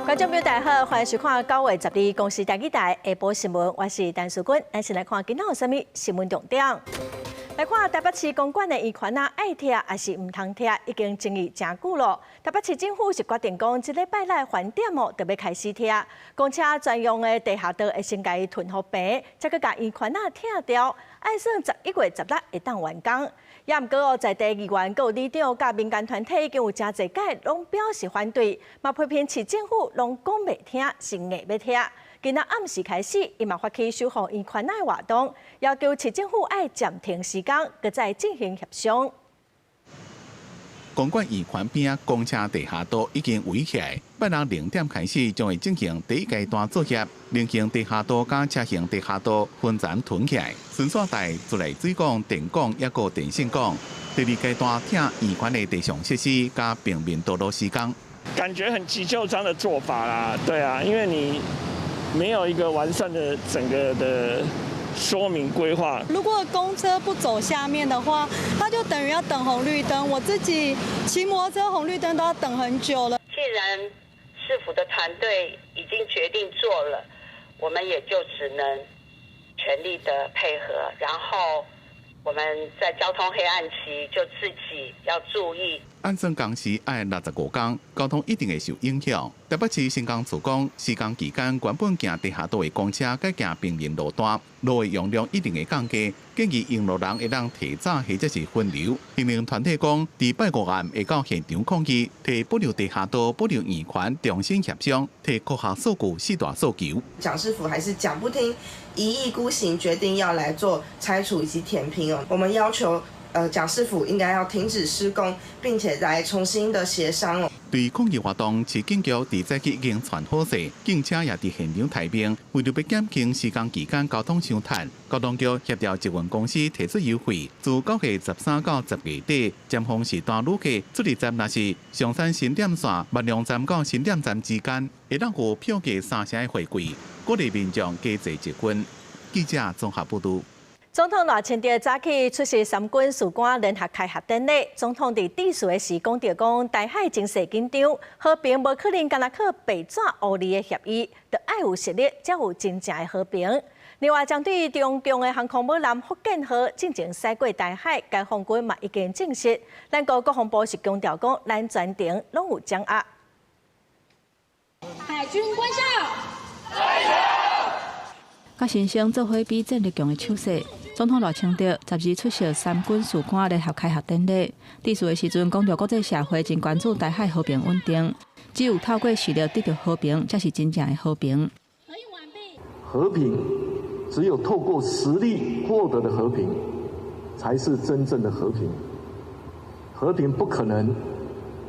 觀眾朋友大家好，歡迎收看9月12公視台語台下晡新聞，我是陳淑君。咱先來看今仔有啥物新聞重點。來看台北市公館的圓環仔，愛拆抑是毋通拆，已經爭議誠久咯。台北市政府是決定講，這禮拜內翻點哦，就欲開始拆公車專用的地下道，會先共伊屯予平，才閣共圓環仔拆掉，按算11月16會當完工。也毋過哦，在地議員、閣有里長、佮民間團體已經有誠濟擺攏表示反對，嘛批評市政府攏講袂聽，是硬欲拆。今仔暗時開始，伊嘛發起守護圓環仔的活動，要求市政府愛暫停施工，閣再進行協商。公館圓環邊仔公車地下道已經圍起來，拜六0點開始將會進行第一階段作業，人行地下道佮車行地下道分層屯起來，順紲帶自來水管、電管抑閣電線管。第二階段拆圓環的地上設施佮平面道路施工。感覺很急就章的做法啦，對啊，因為你沒有一個完善的整個的說明規劃。如果公車不走下面的話，那就等於要等紅綠燈。我自己騎摩托車紅綠燈都要等很久了。既然市府的團隊已經決定做了，我們也就只能全力的配合，然後我們在交通黑暗期就自己要注意。按算工時愛65工，交通一定會受影響。台北市興工處講，施工期間原本行地下道的公車改行平面路段，路的容量一定會降低，建議用路人會當提早或者是分流。行動團體講，佇拜五暗會到現場抗議，提保留地下道、保留圓環，重新協商，提科學數據四大訴求。蔣市府還是講不聽，一意孤行，決定要來做拆除以及填平哦。我們要求，蔣市府應該要停止施工，並且來重新的協商哦。對抗議活動，市警局佇早起已經傳好勢，警車也佇現場待命。為著欲減輕施工期間交通傷窒，交通局協調捷運公司提出優惠，自9月13到10月底，尖峰時段旅客出入站若是松山新店線萬隆站到新店站之間，會當有票價三成的回饋，鼓勵民眾加坐捷運。記者綜合報導。總統賴清德早起出席三軍士官聯合開學典禮。總統佇致辭的時講著講，台海情勢緊張，和平無可能干焦靠白紙烏字的協議，著愛有實力，才有真正的和平。另外，針對中共的航空母艦福建號進前駛過台海，解放軍嘛已經證實，咱國國防部是強調講，咱全程攏有掌握。海軍官校，佮新生做伙比戰力強的手勢。總統賴清德12出席三軍士官聯合開學典禮，致辭的時陣講著國際社會真關注台海和平穩定，只有透過實力得著和平，才是真正的和平。和平只有透過實力獲得的和平，才是真正的和平。和平不可能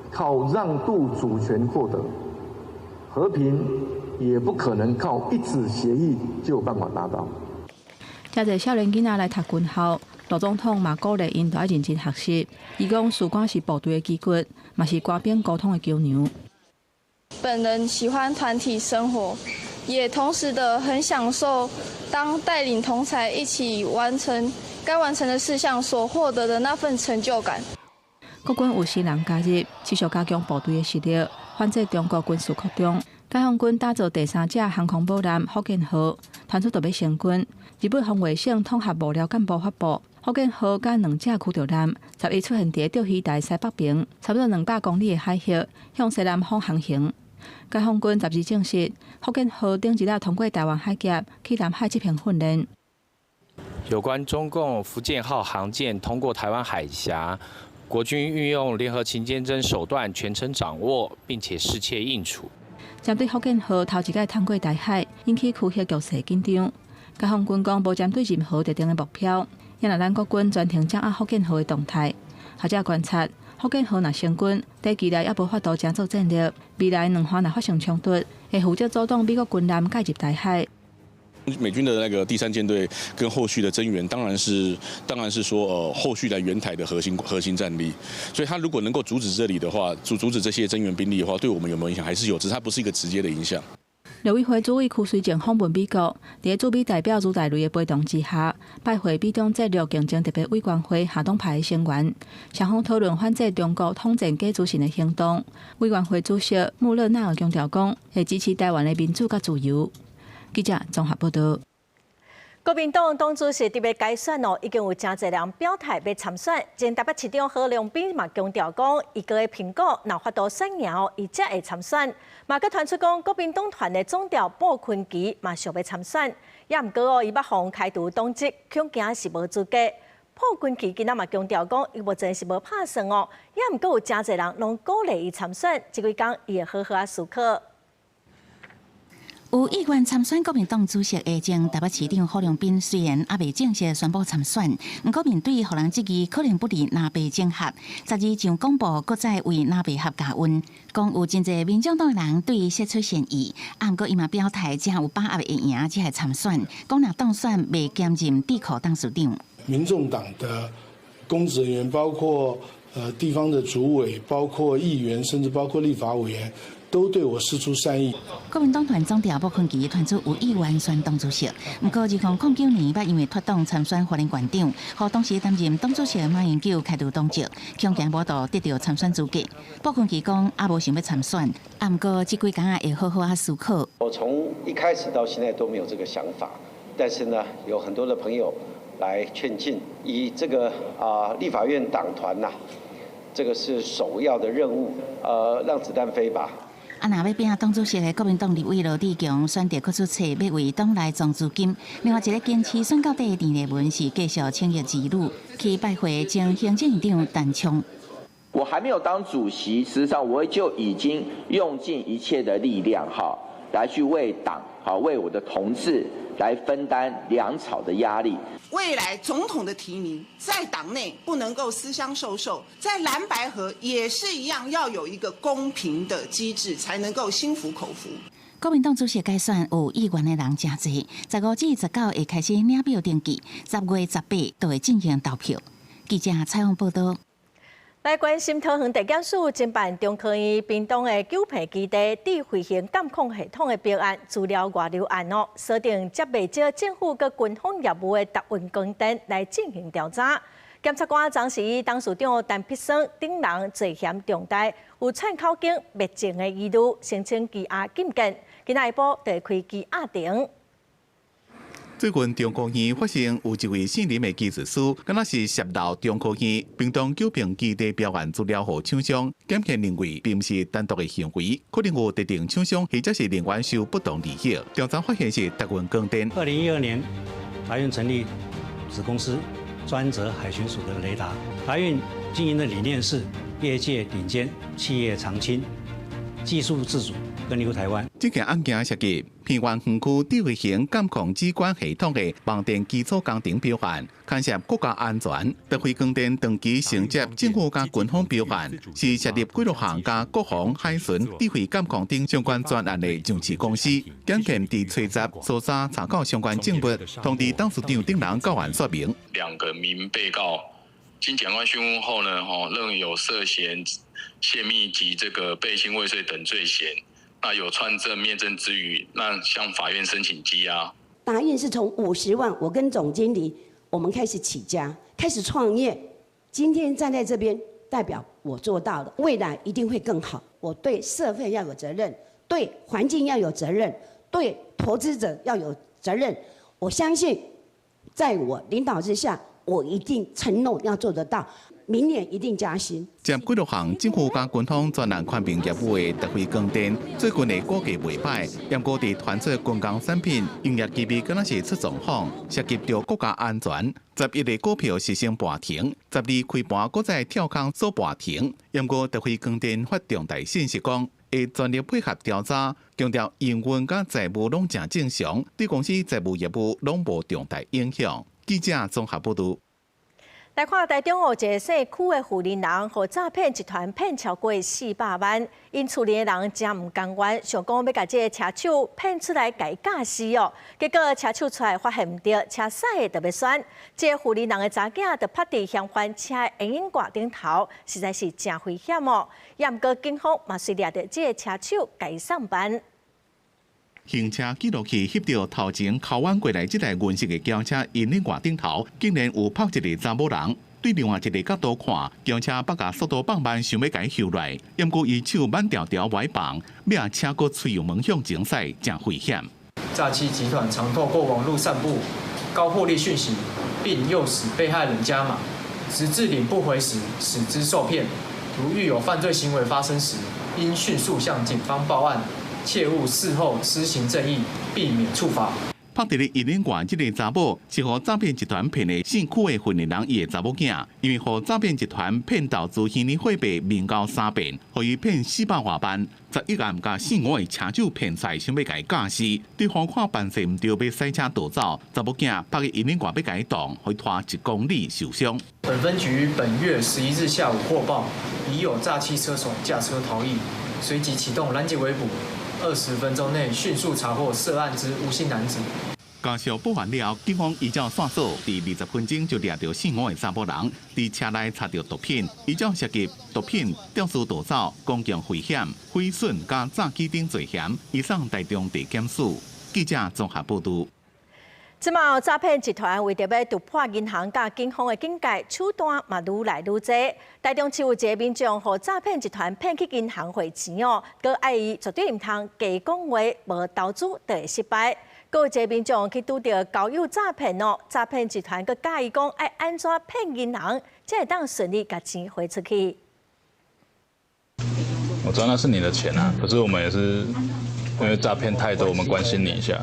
靠讓渡主權獲得，和平也不可能靠一紙協議就有辦法達到。誠濟少年囡仔來讀軍校，賴總統嘛鼓勵𪜶著愛認真學習。伊講，士官是部隊的基骨，嘛是官兵溝通的橋梁。本人喜歡團體生活，也同時的很享受當帶領同儕一起完成該完成的事項所獲得的那份成就感。國軍有新人加入，持續加強部隊的實力，反制中國軍事擴張。解放軍打造第三隻航空母艦福建號，傳出著欲成軍。日本防衛省統合幕僚幹部發布，福建號佮兩隻驅逐艦，11出現佇釣魚台西北邊，差不多200公里的海域，向西南方航行。解放軍12證實，福建號頂一日通過台灣海峽去南海執行訓練。有關中共福建號航艦通過台灣海峽，國軍運用聯合勤監偵手段全程掌握，並且適切應處。針對福建號頭一擺通過台海，引起區域局勢緊張。解放軍講無針對任何特定的目標，也若咱國軍全程掌握福建號的動態。學者觀察，福建號若成軍，短期內猶無法度成做戰力，未來兩岸若發生衝突，會負責阻擋美國軍艦介入台海。美軍的那個第三艦隊跟後續的增援，當然是說，後續來援台的核心戰力。所以，他如果能夠阻止這裡的話，阻止這些增援兵力的話，對我們有沒有影響？還是有，只是它不是一個直接的影響。陸委會主委柯瑞正訪問美國，佇駐美代表朱大雷的陪同之下，拜會美中戰略競爭特別委員會下黨派的成員，雙方討論反制中國統戰假資訊的行動。委員會主席穆勒納爾強調講，會支持台灣的民主佮自由。記者綜合報道。國民黨黨主席特別改選哦，已經有誠濟人表態欲參選。前台北市長郝龍斌嘛強調講，伊閣會評估，若法度選贏，伊才會參選。嘛閣傳出講，國民黨團的總召布坤琪嘛想欲參選，也毋過哦，伊欲予開除黨籍，恐驚是無資格。布坤琪今仔嘛強調講，伊目前是無拍算哦，也毋過有誠濟人攏鼓勵伊參選，這幾工伊會好好仔思考。有意願參選國民黨主席的前台北市長郝龍斌，雖然猶未正式宣布參選，毋過面對予人質疑可能不利藍白整合，12上廣播閣再為藍白合加溫，講有真濟民眾黨人對伊釋出善意，啊，毋過伊嘛表態，誠有把握會贏才會參選，講若當選袂兼任智庫董事長。民眾黨的公職人員，包括地方的主委，包括議員，甚至包括立法委員，都對我釋出善意。國民黨團總召傅崐萁傳出有意願選黨主席，毋過2009年捌因為脫黨參選花蓮縣長，予當時擔任黨主席的馬英九開除黨籍，恐驚無度得著參選資格。傅崐萁講猶無想欲參選，啊，毋過這幾工會好好仔思考。我從一開始到現在都沒有這個想法，但是呢，有很多的朋友來勸進，以這個立法院黨團吶，這個是首要的任務，讓子彈飛吧。啊，若欲拼黨主席的國民黨立委羅智強選擇閣出冊，欲為黨內募資金。另外一个堅持選到底的陳麗文是繼續請益兒女去拜會前行政院長陳昌。我還沒有當主席，事實上我就已經用盡一切的力量，哈，來去為黨，好為我的同志來分擔糧草的壓力。未來總統的提名在黨內不能夠私相授受，在藍白合也是一樣，要有一個公平的機制，才能夠心服口服。國民黨主席改選有意願的人誠濟，15至19會開始領表登記，10月18就會進行投票。記者採訪報道。來關心桃園地檢署偵辦中科院屏東的九坪基地智慧型監控系統的標案資料外流案哦，鎖定接袂少政府佮軍方業務的達運光電來進行調查。檢察官昨時以董事長陳必生等人罪嫌重大，有串口供滅證的疑慮，申請羈押禁見。今仔下晡就會開羈押庭。最近中科院發現有一位姓林的技術師，敢若是洩露中科院屏東九坪基地標案資料予廠商，檢驗認為並毋是單獨的行為，可能有特定廠商或者是人員受不當利益。調查發現是達運光電。 2012年，達運成立子公司，專責海巡署的雷達。達運經營的理念是業界頂尖，企業長青，技術自主，根留台灣。這件案件涉及屏東園區智慧型監控機關系統的網電基礎工程標案，牽涉國家安全。德惠光電長期承接政府佮軍方標案，是設立幾多項佮國防、海巡、智慧監控等相關專案的上市公司。檢驗佇初十搜查查到相關證物，通知董事長等人到案說明。兩個名被告經檢官訊問後呢，吼認為有涉嫌泄密及這個背信未遂等罪嫌。那有串證滅證之虞，那向法院申請羈押。達運是從50萬，我跟總經理，我們開始起家，開始創業。今天站在這邊，代表我做到了，未來一定會更好。我對社會要有責任，對環境要有責任，對投資者要有責任。我相信，在我領導之下，我一定承諾要做得到。明年一定加薪。接幾多項政府佮軍方專案寬頻業務的德惠光電，最近的股價袂䆀，毋過佇傳出軍工產品營業機密，敢若是出狀況，涉及著國家安全。11个股票實行盤停，12開盤閣再跳空鎖盤停。毋過德惠光電發重大信息講，會全力配合調查，強調營運佮財務攏誠正常，對公司財務業務攏無重大影響。記者綜合報導。來看台中有一个姓許的婦人，人予詐騙集團騙超過400萬，𪜶厝裡的人誠毋甘願，想講欲共這个車手騙出來共伊教死哦。結果車手出來發現毋對，車駛的就欲旋，這个婦人的查囝就趴佇嫌犯車的引擎蓋頂頭，實在是誠危險哦。也毋過警方嘛隨掠著這个車手共伊送辦。行車記錄器翕著頭前靠彎過來這台銀色的轎車，引領外頂頭竟然有泊一个查某人。對另外一个角度看，轎車北甲速度放慢，想欲共伊睺來，毋過伊手慢條條袂放，尾仔車閣催油門向前駛，誠危險。詐欺集團常透過網路散布高獲利訊息，並誘使被害人加碼，直至領不回時，使之受騙。如遇有犯罪行為發生時，應迅速向警方報案，切勿事後施行正義，避免處罰。泊佇咧引領外這个查某是予詐騙集團騙的姓邱的雲林人伊的查某囝，因為予詐騙集團騙投資虛擬貨幣面交三遍，予伊騙400外萬，11暗共四五个車主騙出來，想欲共伊絞死。對方看辦勢毋對，欲駛車逃走，查某囝泊去引領外欲共伊擋，予伊拖1公里受傷。本分局於本月11日下午獲報，疑有詐欺車手駕車逃逸，隨即啟動攔截圍捕，20分鐘內迅速查獲涉案之吳姓男子。家屬報案了，警方依照線索，佇20分鐘就掠著四五个查埔人，佇車內查著毒品，依照涉及毒品、肇事逃走、公共危險、毀損佮詐欺等罪嫌，移送台中地檢署。記者綜合報導。這馬詐騙集團為著欲突破銀行佮警方的警戒，手段嘛愈來愈濟。台中市有一个民眾，予詐騙集團騙去銀行匯錢哦，閣愛伊絕對毋通假講話，無投資就會失敗。閣有一个民眾去拄著交友詐騙哦，詐騙集團閣教伊講愛按怎騙銀行，才會當順利共錢匯出去。我知道那是你的錢啊，可是我們也是因為詐騙太多，我們關心你一下。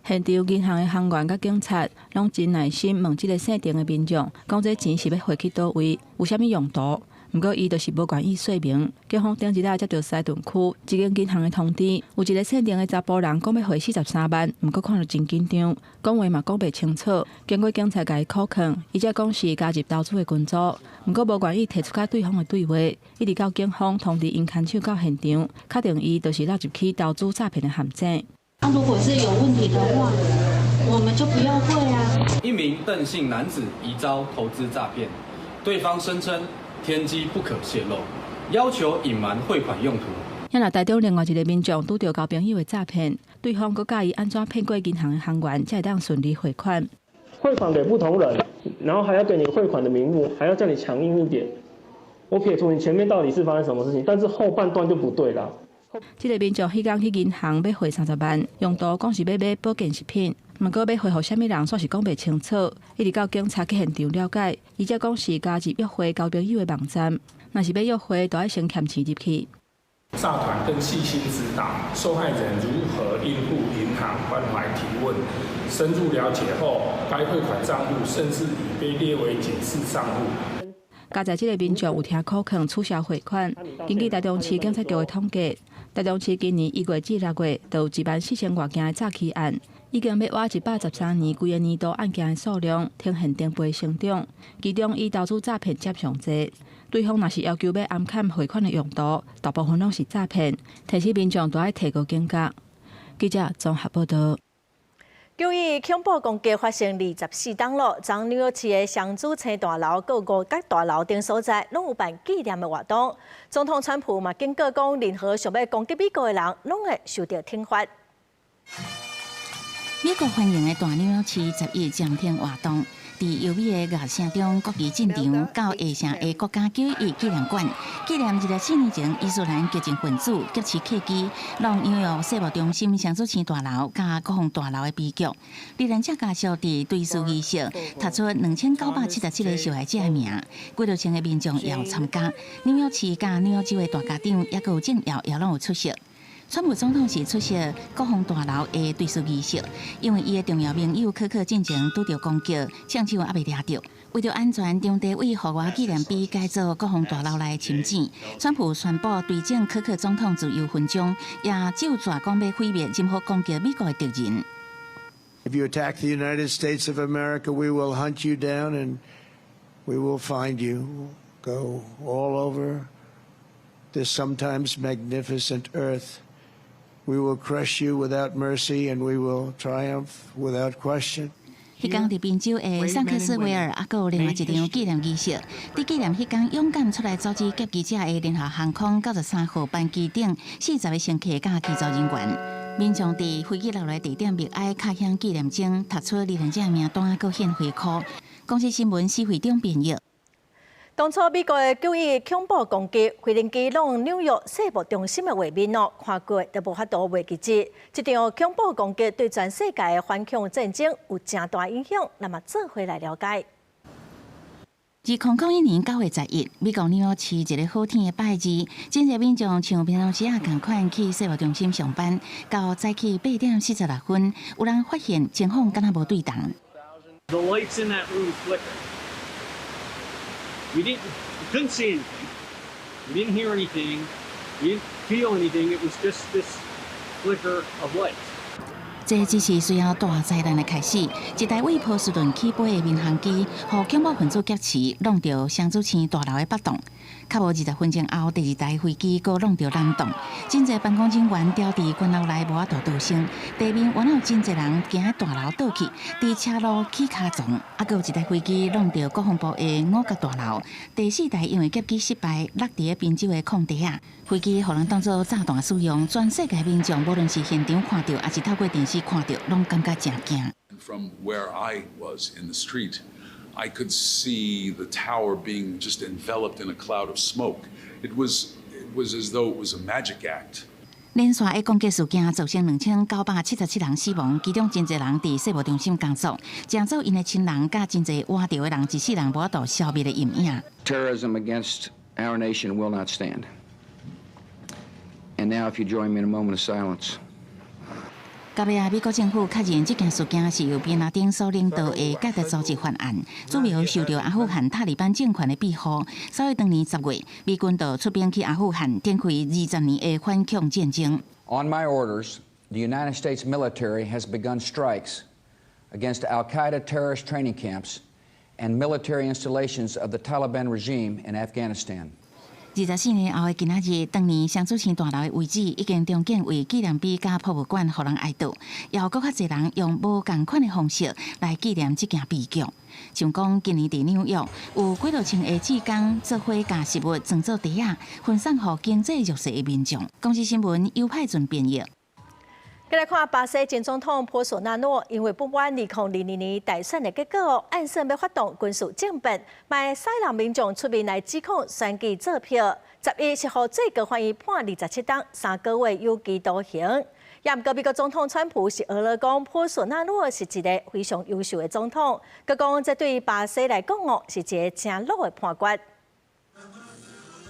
現場銀行的行員佮警察攏真耐心問這个姓陳的民眾，講這錢是欲匯去佗位，有啥物用途？毋過伊就是無願意說明。警方頂一日接著西屯區一間銀行的通知，有一个姓陳的查埔人講欲匯43萬，毋過看著真緊張，講話嘛講袂清楚。經過警察共伊苦勸，伊才講是加入投資的群組，毋過無願意提出佮對方的對話，一直到警方通知𪜶牽手到現場，確定伊就是落入去投資詐騙的陷阱。那如果是有問題的話，我們就不要匯啊。一名鄧姓男子疑遭投資詐騙，對方聲稱天機不可洩露，要求隱瞞匯款用途。若台中另外一个民眾拄著交朋友的詐騙，對方閣教伊按怎騙過銀行的行員，才會當順利匯款。匯款給不同人，然後還要給你匯款的名目，還要叫你強硬一點。我撇除你前面到底是發生什麼事情，但是後半段就不對啦。這个民眾彼工去銀行欲匯30萬，用途講是欲買保健食品，毋過欲匯予啥物人，煞是講袂清楚。一直到警察去現場了解，伊才講是加入約會交朋友的網站，若是欲約會，就愛先欠錢入去。詐團更細心指導受害人如何應付銀行關懷提問，深入了解後，該匯款帳戶甚至已被列為警示帳戶。佳哉這个民眾有聽苦勸取消匯款。根據台中市警察局的統計，台中市今年1月至6月，就有1萬4千外件的詐欺案，已經欲倚113年規个年度案件的數量，呈現成倍成長。其中以投資詐騙佔上濟。對方若是要求欲暗崁匯款的用途，大部分攏是詐騙，提醒民眾都愛提高警覺。記者綜合報導。9·11恐怖攻擊發生24冬囉，昨紐約市的雙子星大樓、閣五角大樓等所在，攏有辦紀念的活動。總統川普嘛警告講，任何想欲攻擊美國的人，攏會受著懲罰。美國繁榮的大紐約市11暫停活動。佇優美的樂聲中，國旗進場到下城的國家9·11紀念館，紀念24年前伊斯蘭激進分子劫持客機，挵紐約世貿中心雙子星大樓佮國防大樓的悲劇。罹難者家屬佇追思儀式，讀出2977個受害者的名，幾若千个民眾也有參加。紐約市佮紐約州的大家長，抑閣有政要也攏有出席。川普總統是出席國防大樓的追思儀式，因為伊的重要盟友柯克進前拄著攻擊，槍手猶未掠著。為著安全，當地為復活紀念碑改做國防大樓內的深井。川普宣布追贈柯克總統自由勳章，也咒詛講欲毀滅任何攻擊美國的敵人。 If you attack the United States of America, we will hunt you down and we will find you. Go all over this sometimes magnificent earth. We will crush you without mercy, and we will triumph without question. 彼工佇賓州的桑克斯維爾，猶閣有另外一場紀念儀式，佇紀念彼工勇敢出來阻止劫機者的聯合航空93號班機頂40個乘客佮機組人員。民眾佇飛機落來地點默哀，敲響紀念鐘，讀出罹難者名單，閣獻花箍。公視新聞施會長編譯。當初美國的9.11恐怖攻擊，飛行機挵紐約世貿中心的畫面哦，看過都無法度袂記得。這場恐怖攻擊對全世界的反恐戰爭有誠大影響，咱嘛做伙來了解。2001年9月11，美國紐約市一个好天的拜二，真濟民眾像平常時仔仝款去世貿中心上班，到早起8點46分，有人發現情況敢若無對同。 The lights in that room flickered. We couldn't see anything. We didn't hear anything. We didn't feel anything. It was just this flicker of lights. 這只是隨後大災難的開始。一台為波士頓起飛的民航機，予恐怖分子劫持，挵著雙子星大樓的北棟。較無20分鐘後，第二台飛機閣挵著南棟。真濟辦公人員牢佇懸樓內無法度逃生，地面原有真濟人驚大樓倒去，佇車路起跤傱。猶閣有一台飛機挵著國防部的五角大樓。第四台因為劫機失敗，落佇咧賓州的空地仔。飛機予人當做炸彈使用，全世界民眾無論是現場看著，抑是透過電視看著，攏感覺誠驚。 From where I was in the street, I could see the tower being just enveloped in a cloud of smoke. It was as though it was a magic act. 連續的攻擊事件造成2977人死亡，其中真濟人佇世貿中心工作，成做𪜶的親人佮真濟活著的人，一世人無法度消滅的陰影。 Terrorism against our nation will not stand. And now, if you join me in a moment of silence. 到尾仔，美國政府確認這件事件是由賓拉登所領導的蓋達組織犯案，主要受著阿富汗塔利班政權的庇護。所以當年10月，美軍就出兵去阿富汗，展開20年的反恐戰爭。 On my orders, the United States military has begun strikes against Al Qaeda terrorist training camps and military installations of the Taliban regime in Afghanistan. 24年後的今仔日，當年雙子星大樓的位置已經重建為紀念碑佮博物館，予人哀悼。也有閣較濟人用無仝款的方式來紀念這件悲劇。像講今年佇紐約有幾落千个志工做伙共食物裝做袋仔，分送予經濟弱勢的民眾。公視新聞尤派准編譯。再來看巴西前總統波索納諾，因為不滿2022年大選的結果，按算欲發動軍事政變，嘛會使讓民眾出面來指控選舉作弊。11是予最高法院判27冬3個月有期徒刑。也毋過美國總統川普是呵咾講波索納諾是一个非常優秀的總統，閣講這對巴西來講哦，是一个誠老的判決。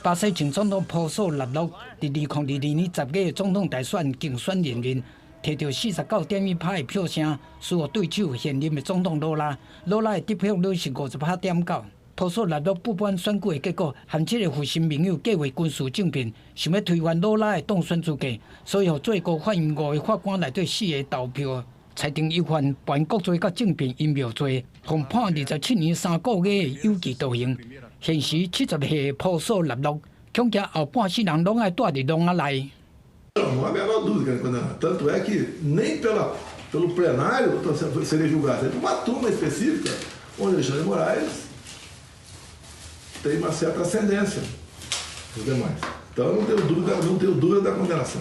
巴西前總統波索納諾佇2022年10月總統大選競選連任，摕著49.1趴的票聲，輸予對手現任的總統魯拉。魯拉的得票率是58.9。波索納諾不滿選舉的結果，和這个核心盟友計劃軍事政變，想欲推翻魯拉的當選資格，所以予最高法院五个法官內底四个投票，裁定伊犯叛國罪佮政變陰謀罪，予判27年3個月的有期徒刑。現時70歲的波索納諾，恐驚後半世人攏愛蹛佇籠仔內。 Não há a menor dúvida que é. Tanto é que nem pelo plenário seria julgado, seria uma turma específica onde Alexandre de Moraes tem uma certa ascendência dos demais. Então eu não tenho dúvida, não tenho dúvida da condenação.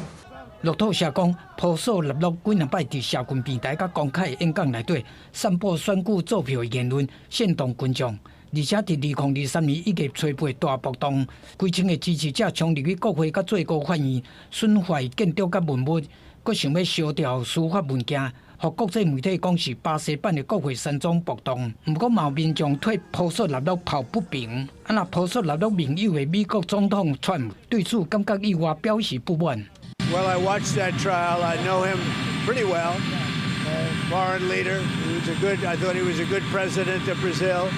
路透社講，波索納諾幾若擺佇社群平台佮公開演講內底，散布選舉作弊的言論，煽動群眾。而且佇2023年1月初8大暴動，幾千个支持者衝入去國會佮最高法院，損壞建築佮文物，閣想欲燒掉司法文件，予國際媒體講是巴西版的國會山莊暴動。毋過嘛有民眾替波索納諾抱不平，啊若波索納諾盟友的美國總統川普對此感覺意外，表示不滿。 Well, I watched that trial. I know him pretty well. Foreign leader. He was a good. I thought he was a good president of Brazil,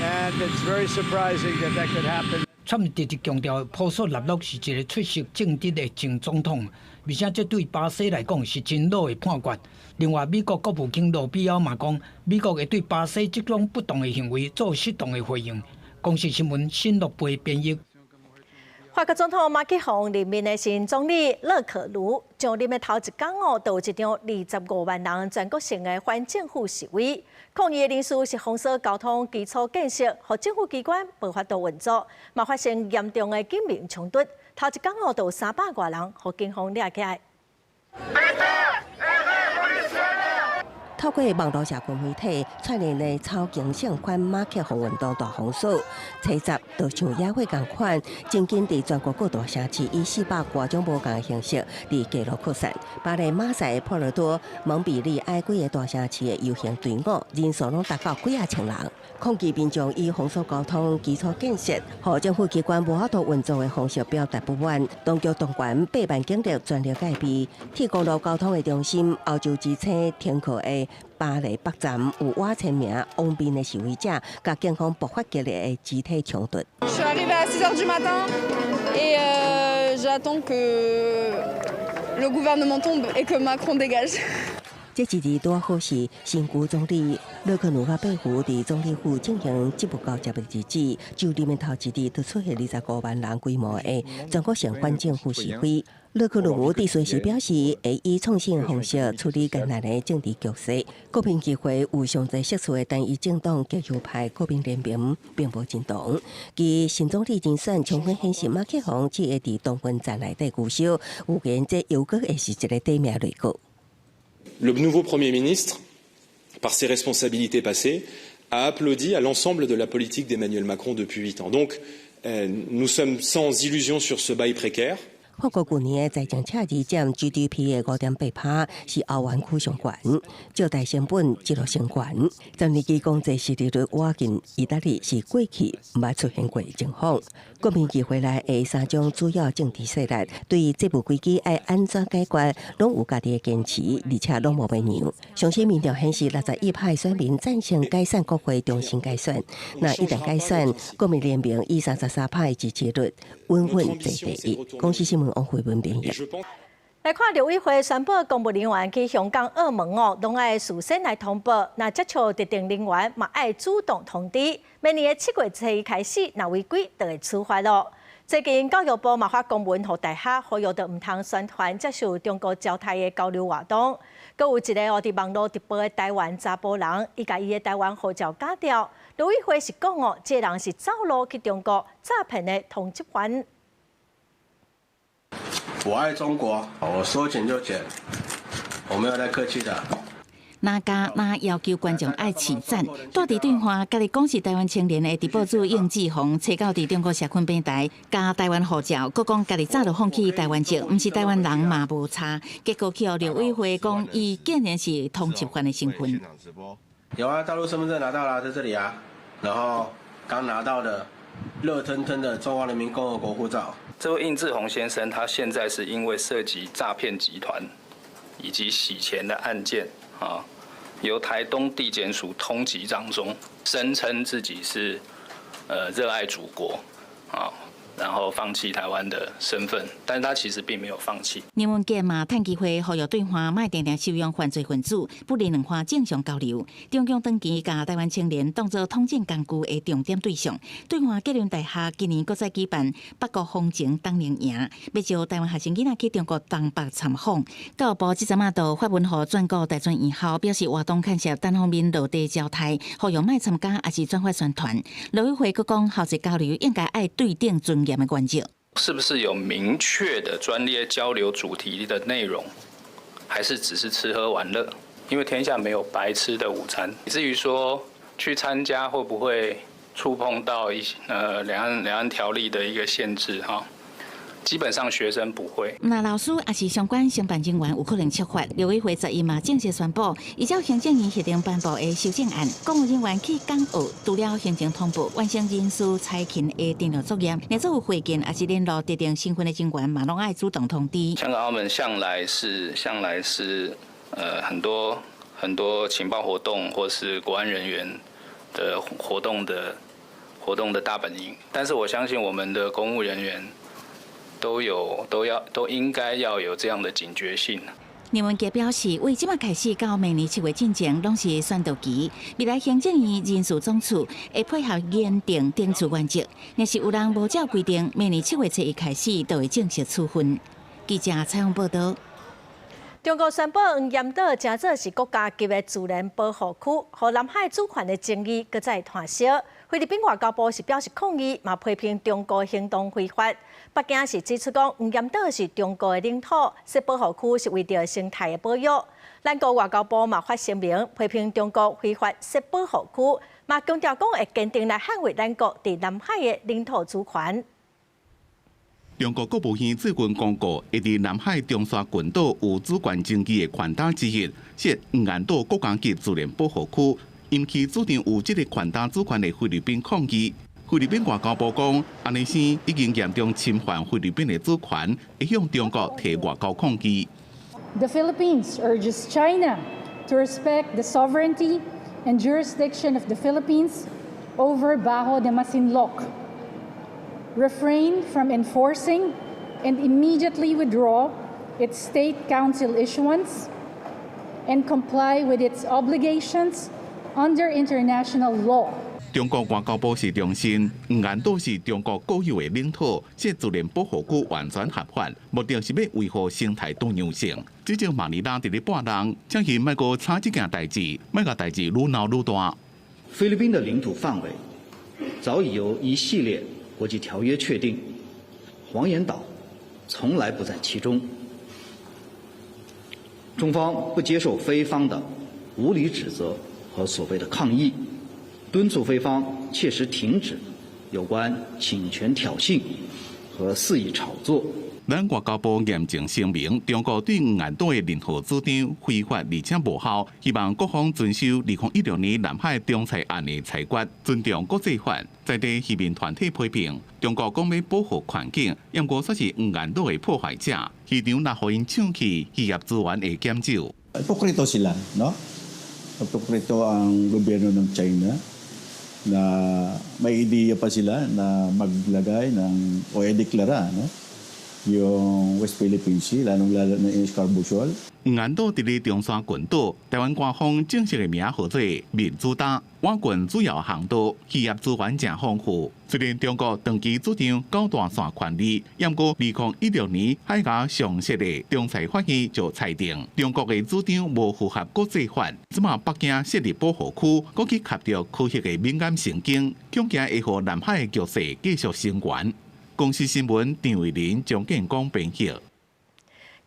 and it's very surprising that that could happen. 川普直直強調，波索納諾是一个出色正直的前總統，而且這對巴西來講是真老的判決。另外，美國國務卿羅比歐嘛講，美國會對巴西這種不當的行為做適當的回應。公視新聞新樂貝編譯。法國總統馬克宏任命的新總理勒克努上任的頭一工哦，就有一場25萬人全國性的反政府示威，抗議的人士是封鎖交通基礎建設，予政府機關無法度運作，嘛發生嚴重的警民衝突。頭一工哦，就有300外人予警方掠起來。透過網路社群媒體串聯的草根性反馬克宏運動大封鎖，吹襲就像野火仝款，真緊佇全國各大城市以400外種無仝的形式佇街路擴散。巴黎、馬賽、波爾多、蒙彼利埃幾個大城市的遊行隊伍人數攏達到幾仔千人。抗議民眾以封鎖交通、基礎建設、予政府機關無法度運作的方式表達不滿。當局動員8萬警力全力戒備。鐵公路交通的中心，歐洲之星停靠的巴黎北站有倚千名王面的示威者，佮警方爆發激烈的肢體衝突。 Je suis arrivée à 6 heures du matin et j'attends que le gouvernement tombe et que Macron dégage. 這一日拄好是新舊總理勒克努佮貝胡佇總理府進行職務交接的日子，就任的頭一日就出現25萬人規模的全國性反政府示威。勒克努佇隨時表示，會以創新方式處理艱難的政治局勢。國民議會有上濟席次的單一政黨極右派國民聯盟並無認同。其新總理人選充分顯示馬克宏只會佇同溫層內底勾銷，預言這猶閣會是一个短命內閣。 Le nouveau Premier ministre, par ses responsabilités passées, a applaudi à l'ensemble de la politique d'Emmanuel Macron depuis 8 ans. Donc, nous sommes sans illusion sur ce bail précaire. 法國舊年的財政赤字佔 GDP 的5.8%，是歐元區上懸，借貸成本一路升懸。10年期公債殖利率倚近意大利是過去毋捌出現過的情況。國民議會內的三種主要政治勢力對債務危機愛按怎解決，攏有家己的堅持，而且攏無欲讓。上新民調顯示，61%選民贊成解散國會，重新改選。若一旦改選，國民聯盟以33%的支持率穩穩坐第一。公視新聞王慧文編譯。來看陸委會宣布，公務人員去香港、澳門哦，攏愛事先來通報。若接觸特定人員，嘛愛主動通知。明年的7月初一開始，若違規就會處罰囉。最近教育部嘛發公文予大學，呼籲著毋通宣傳接受中國招待的交流活動。閣有一个哦，佇網路直播的台灣查埔人，伊共伊的台灣護照假掉。陸委會是講哦，這个人是走路去中國詐騙的通緝犯。我愛中國，我說剪就剪，我沒有在客氣的。哪家哪要求觀眾愛揤讚，蹛佇對岸，家己講是台灣青年的直播主應志宏，揣到佇中國社群平台加台灣護照，閣講家己早就放棄台灣籍，毋是台灣人嘛無差。結果去予陸委會講，伊竟然是通緝犯的身份。有啊，大陸身份證拿到了，在這裡啊。然後剛拿到的熱騰騰的中華人民共和國護照。這位應志宏先生，他現在是因為涉及詐騙集團以及洗錢的案件啊，由台東地檢署通緝當中，聲稱自己是熱愛祖國啊，然後放棄台灣的身份，但是他其實並沒有放棄。林文傑嘛，趁機會呼籲對岸莫定定收容犯罪分子，不利兩岸正常交流。中共長期共台灣青年當做統戰工具的重點對象。對岸吉林大學今年閣再舉辦北國風情冬令營，欲招台灣學生囡仔去中國東北參訪。教育部這陣仔就發文予全國大專院校，表示活動牽涉單方面落地招待，呼籲莫參加，抑是轉發宣傳。陸委會閣講，校際交流應該愛對等尊嚴的原則。是不是有明確的專列交流主題的內容，還是只是吃喝玩樂？因為天下沒有白吃的午餐。至於說去參加會不會觸碰到一些兩岸條例的一個限制哈？基本上學生不會。若老師抑是相關承辦人員有可能觸法，陸委會11嘛正式宣布，依照行政院核定頒布的修正案，公務人員去港澳，除了行程通報、完成人事差勤的登錄作業，若做有會見抑是聯絡特定身份的人員，嘛攏愛主動通知。香港、澳門向來是很多很多情報活動或是國安人員的活動的大本營，但是我相信我們的公務人員都有都要都應該要有這樣的警覺性。林文傑表示，為這馬開始到明年7月進前，攏是宣導期。未來行政院人事總處會配合研訂懲處原則，若是有人無照規定，明年7月初一開始就會正式處分。記者採訪報道。中國宣布黃岩島成做是國家級的自然保護區，予南海主權的爭議閣再湠燒。菲律賓外交部是表示抗議，嘛批評中國行動非法。北京是指出講，黃岩島是中國的領土，設保護區是為著生態的保育。咱國外交部嘛發聲明批評中國非法設保護區，嘛強調講會堅定來捍衛咱國佇南海的領土主權。中國國務院最近公告，會佇南海中沙群島有主權爭議的群島之一，設黃岩島國家級自然保護區，引起主張有這個群島主權的菲律賓抗議。菲律賓外交部講，按呢生已經嚴重侵犯菲律賓的主權，會向中國提外交抗議。 The Philippines urges China to respect the sovereignty and jurisdiction of the Philippines over Bajo de Masinloc, refrain from enforcing and immediately withdraw its State Council issuance, and comply with its obligations under international law. 中國外交部是重申，黃岩島是中國國有的領土，設自然保護區完全合法，目的是欲維護生態多樣性。這陣馬尼拉佇咧拜人，請伊莫閣吵這件代誌，莫共代誌愈鬧愈大。菲律賓的領土範圍早已由一系列國際條約確定，黃岩島從來不在其中。中方不接受菲方的無理指責和所謂的抗議。敦促菲方切實停止有關請權挑釁和肆意炒作。咱外交部嚴正聲明，中國對黃岩島的任何主張非法而且無效，希望各方遵守2016年南海仲裁案的裁決，尊重國際法。在地漁民團體批評中國講欲保護環境，毋過卻是黃岩島的破壞者，漁場若予𪜶搶去，漁業資源會減少。 Hipokrito sila, no? Hipokrito ang gobyerno ng China na may ideya pa sila na maglagay ng o i-deklara, no? Yung West Philippine Sea, lalong-lalo na yung Scarborough Shoal. 黃岩島佇咧中沙群島，台灣官方正式的名號做民主島。倚近主要航道，漁業資源誠豐富。雖然中國長期主張九大線權利，毋過2016年海峽常設的仲裁法院就裁定，中國的主張無符合國際法。這馬北京設立保護區，閣去磕著科學的敏感神經，恐驚會予南海的局勢繼續升懸。公視新聞張慧玲、張建光編譯。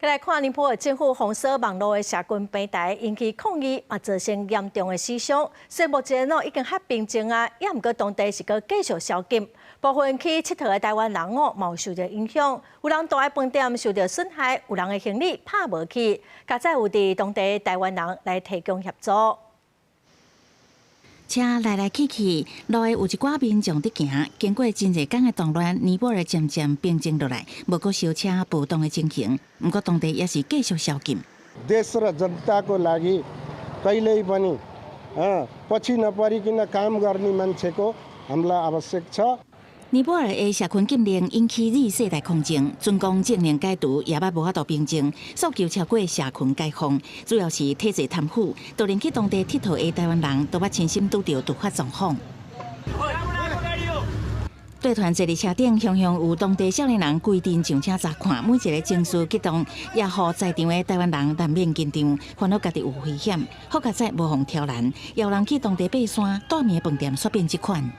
來看尼泊爾政府封鎖網路的社群平台，引起抗議，嘛造成嚴重的死傷。雖然目前哦已經較平靜啊，也毋過當地是閣繼續宵禁。部分去𨑨迌的台灣人哦，嘛有受著影響。有人蹛的飯店受著損害，有人的行李拍無去。佳哉有佇當地台灣人來提供協助。車來來去去，路的有一寡民眾佇行。經過真濟工的動亂，尼泊爾漸漸平靜落來，無閣燒車暴動的情形。毋過當地也是繼續宵禁。 देश र जनताको लागि कहिल्यै पनि पछि नपरिकन काम गर्ने मान्छेको हामीलाई आवश्यक छ。尼泊爾的社群禁令引起二世代抗爭，準講政令解除也捌無法度平靜，訴求超過社群解放，主要是體制貪腐，就連去當地𨑨迌的台灣人都捌親身拄著突發狀況。隊團坐佇車頂，雄雄有當地少年人規陣上車查看，每一个情緒激動，也予在場的台灣人難免緊張，煩惱家己有危險。好佳哉無予挑攔，有人去當地爬山，蹛暝飯店煞變這款。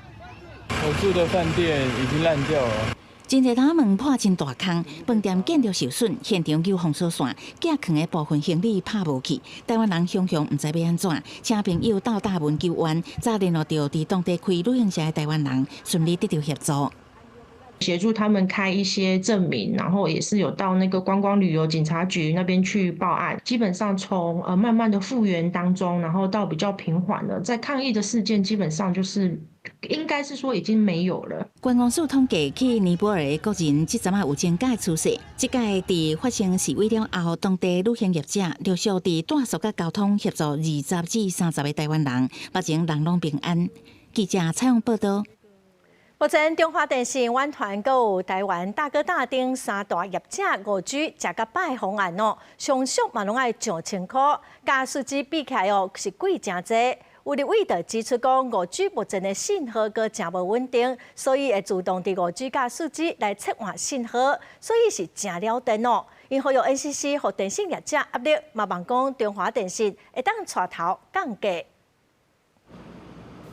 我住的飯店已經爛掉了。真濟窗門破真大空，飯店建築受損，現場有封鎖線，寄囥的部分行李拍無去。台灣人雄雄毋知欲按怎，請朋友鬥大門求援，才聯絡著佇當地開旅行社的台灣人，順利得著協助。協助他們開一些證明，然後也是有到那個觀光旅遊警察局那邊去報案。基本上從慢慢的復原當中，然後到比較平緩了，在抗議的事件基本上就是應該是說已經沒有了。觀光署統計，去尼泊爾的國人這陣仔有增加趨勢。這屆佇發生示威了後，當地旅行業者陸續佇住宿佮交通協助20至30個台灣人，目前人攏平安。記者採訪報道。目前中華電信、遠傳閣有台灣大哥大等三大業者5G 食較飽的方案哦，上俗嘛攏愛上千箍，佮4G 比起來哦是貴誠濟。有立委就指出講，5G 目前的信號閣誠無穩定，所以會自動佇5G 佮4G 來切換信號，所以是誠了電哦。𪜶呼籲 NCC 予電信業者壓力，嘛望講中華電信會當帶頭降價。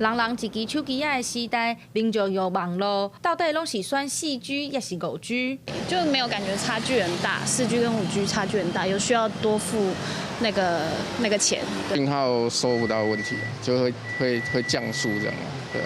人人一支手機仔的時代，民眾用網路到底攏是選4G 抑是5G？就沒有感覺差距很大，4G 跟5G 差距很大，有需要多付那個錢。信號收不到問題，就會降速這樣，對。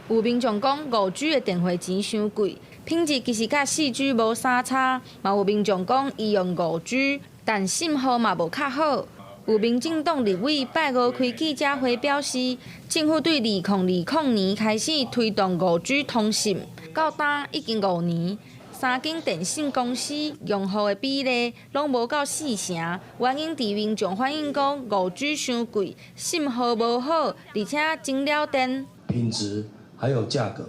有民眾講5G 的電話錢傷貴，品質其實佮4G 無啥差。嘛有民眾講伊用5G，但信號嘛無較好。有民進黨立委拜五開記者會表示，政府對2020年開始推動5G 通信，到今已經5年，三間電信公司用戶的比例攏無到四成，原因佇民眾反映講5G 傷貴，信號無好，而且真了電。品質還有價格，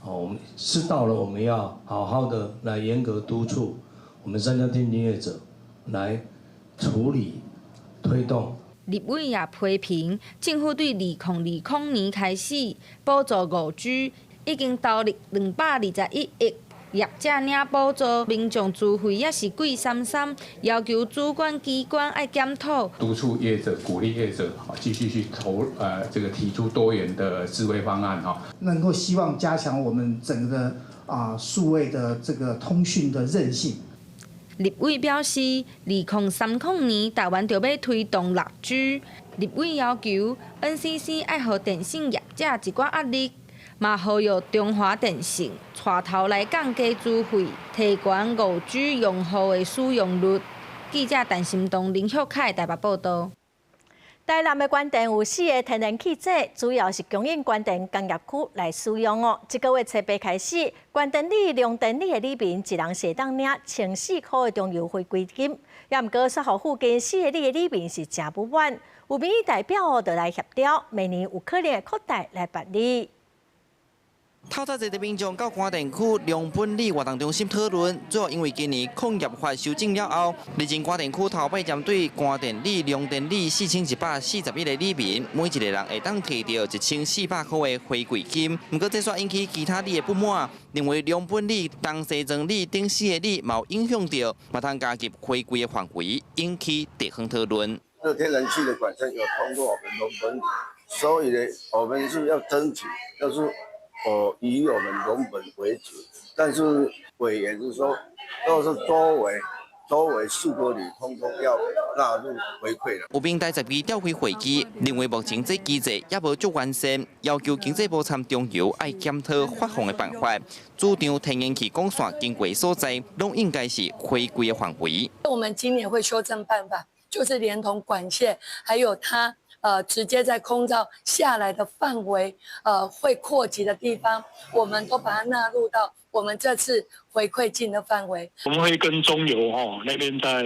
哦，我們是到了我們要好好的來嚴格督促我們三家電信業者來處理。推動。立委也批評政府對2020年開始補助5G，已經投入221億，業者領補助，民眾資費也是貴參參，要求主管機關愛檢討。督促業者，鼓勵業者，繼續去投，這個提出多元的智慧方案，哈。能夠希望加強我們整個數位的這個通訊的韌性。立委表示，2030年台灣就欲推動6G。立委要求 NCC 愛予電信業者一寡壓力，嘛呼籲中華電信帶頭來降低資費，提懸5G 用戶的使用率。記者陳心東、林旭凱台北報導。台南的關電有四个天然氣井，主要是供應關電工業區來使用哦。這個月初八開始，關電里、龍電里的里民一人會當領1400箍的中油回饋金。也毋過，雪湖附近四个里的里民是誠不滿，有民意代表哦，就來協調，明年有可能會擴大來辦理。透早濟的民眾到關電區龍本里活動中心討論，主要因為今年礦業法修正了後，目前關電區頭擺針對關電里、龍電里4141個里民，每一個人會當提著1400箍的回饋金。毋過這煞引起其他里的不滿，認為龍本里、東西莊里等四个里嘛有影響著，嘛通加入回饋的範圍，引起地方討論。這天然氣的管線有通過我們龍本里，所以呢，我們是要爭取，就是。哦，以我們龍本為主，但是委員是說，都是周圍四個里通通要納入回饋了。有民代十二召開會議，認為目前這機制猶無足完善，要求經濟部參中油愛檢討發放的辦法，主張天然氣管線經過所在，攏應該是回饋的範圍。我們今年會修正辦法，就是連同管線，還有它。直接在空照下來的範圍，會擴及的地方，我們都把它納入到我們這次回饋金的範圍。我們會跟中油哈那邊再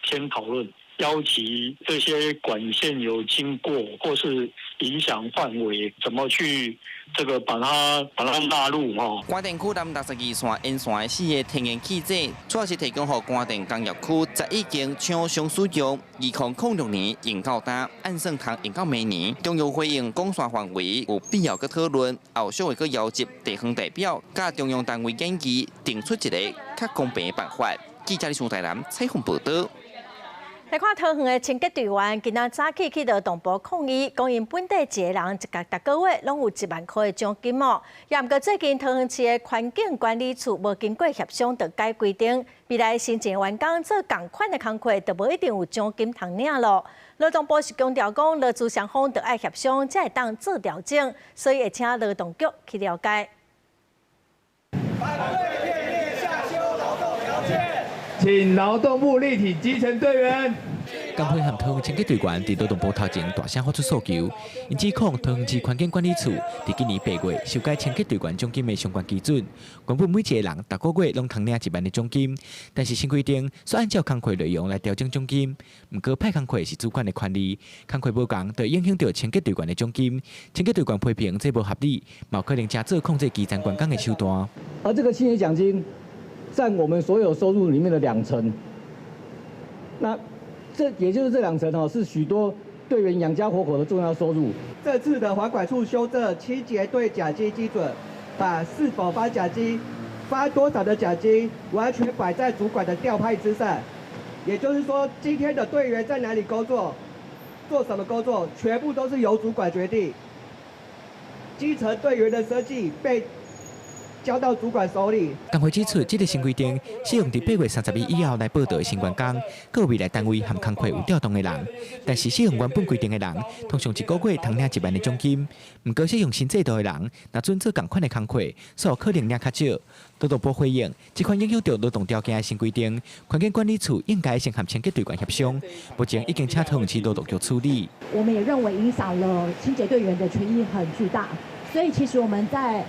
先討論，邀集這些管線有經過或是影響範圍，怎麼去這個把它納入哈。關電區南62線沿線的四个天然氣井，主要是提供予關電工業區11間廠商使用。2006年用到今，按算通用到明年。中油回應管線範圍有必要閣討論，後續會閣邀集地方代表、佮中央單位研議，定出一个較公平的辦法。記者李松台南採訪報導。來看桃園的清潔隊員，今仔早起去勞動部抗議，講𪜶本底一个人一工逐个月攏有1萬箍的獎金哦。也毋過最近桃園市的環境管理處無經過協商就改規定，未來新進員工做仝款的工課，就無一定有獎金通領囉。勞動部是強調講，勞資雙方著愛協商，才會當做調整，所以會請勞動局去了解。反對片面下修勞動條件，請勞動部力挺基層隊員。工會和桃園清潔隊員佇勞動部頭前大聲發出訴求，𪜶指控桃園市環境管理處佇今年8月修改清潔隊員獎金的相關基準，原本每一个人逐个月攏通領1萬的獎金，但是新規定煞按照工課內容來調整獎金。毋過派工課是主管的權利，工課無仝就會影響著清潔隊員的獎金。清潔隊員批評這無合理，嘛有可能成做控制基層員工的手段。而這個清潔獎金佔我們所有收入裡面的2成，那這也就是這2成哦，是許多隊員養家活口的重要收入。這次的環管處修正清潔隊獎金基準，把是否發獎金、發多少的獎金，完全擺在主管的調派之上。也就是說，今天的隊員在哪裡工作，做什麼工作，全部都是由主管決定。基層隊員的設計被交到主管手裡。工會指出，這个新規定適用佇8月31以後來報到的新員工，閣有未來單位和工課有調動的人。但是適用原本規定的人，通常一個月通領1萬的獎金。毋過適用新制度的人，若準做仝款的工課，所可能領較少。勞動部回應，這款影響著勞動條件的新規定，環境管理處應該先和清潔隊員協商。目前已經請桃園市勞動局處理。我們也認為影響了清潔隊員的權益很巨大。所以其實我們在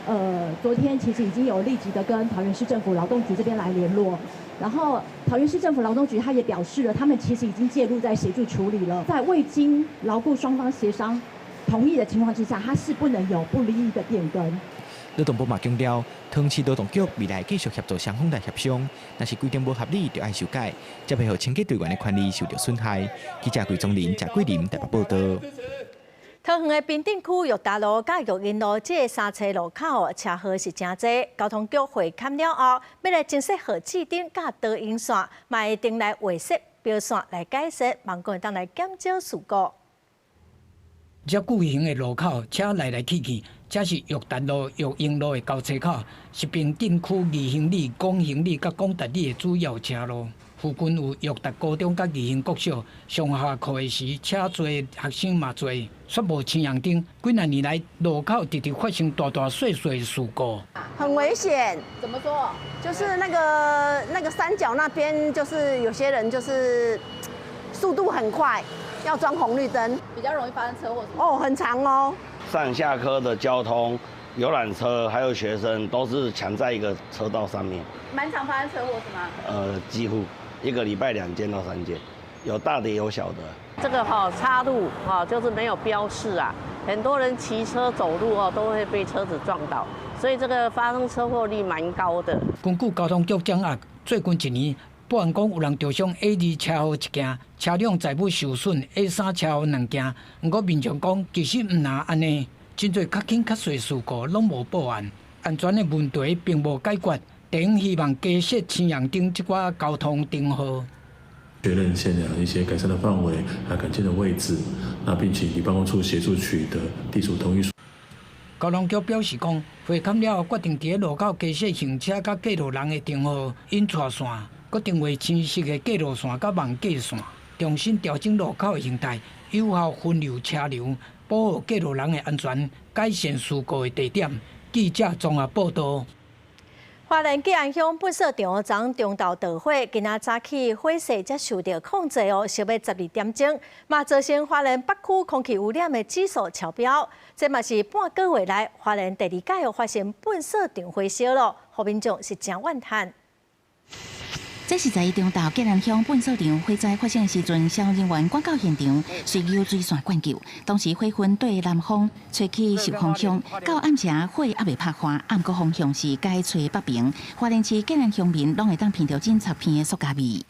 昨天其實已經有立即的跟桃園市政府勞動局這邊來聯絡，然後桃園市政府勞動局他也表示了，他們其實已經介入在協助處理了，在未經勞雇雙方協商同意的情況之下，他是不能有不利益的變更。勞動部嘛強調，桃園市勞動局未來繼續協助雙方來協商，若是規定無合理，就愛修改，才袂予清潔隊員的權利受著損害。記者桂宗林、謝桂林台北報導。桃園的平鎮區育達路佮育英路這个三岔路口車禍是誠濟，交通局會勘了後，欲來增設號誌燈佮導引線，嘛會定來畫設標線來改善，望講會當來減少事故。這巨型的路口，車來來去去，這是育達路、育英路的交叉口，是平鎮區義興里、廣興里佮廣達里的主要車路。附近有育達高中佮義興國小，上下課的時車濟，學生嘛濟，煞無青紅燈。幾若年來，路口直直發生大大細細的事故，很危險。怎麼說？就是那個三角那邊，就是有些人就是速度很快，要裝紅綠燈，比較容易發生車禍。哦，很常哦。上下課的交通、遊覽車還有學生都是搶在一個車道上面。蠻常發生車禍是嗎？幾乎。一個禮拜2件到3件，有大的有小的。這個哈岔路哈就是沒有標示啊，很多人騎車走路哦都會被車子撞到，所以這個發生車禍率蠻高的。根據交通局掌握，最近一年，報案講有人著傷 A2車禍一件，車輛載物受損 A3車禍兩件。毋過民眾講，其實毋但按呢，真濟較輕較細事故攏無報案，安全的問題並無解決。地方希望加設青紅燈這寡交通燈號。確認現場一些改善的範圍，還有改建的位置，那並請你辦公處協助取得地主同意書。交通局表示講，會勘了後決定佇路口加設行車佮過路人的燈號引帶線，閣定畫清晰的過路線佮網界線，重新調整路口的形態，有效分流車流，保護過路人的安全，改善事故的地點。記者綜合報導。花蓮吉安鄉糞埽場昨中晝著火，今仔早起火勢才受著控制哦，燒欲12點鐘，嘛造成花蓮北區空氣污染的指數超標。這嘛是半個月來花蓮第二擺發生糞埽場火燒囉，予民眾是誠怨嘆。這是在中晝吉安鄉糞埽場火災發生的時陣，消防人員趕到現場，隨油水線灌救。當時火雲對南風吹去受風向，到暗時火猶未拍化，毋過方向是改吹北邊。花蓮市吉安鄉民攏會當聞著真刺鼻的塑膠味。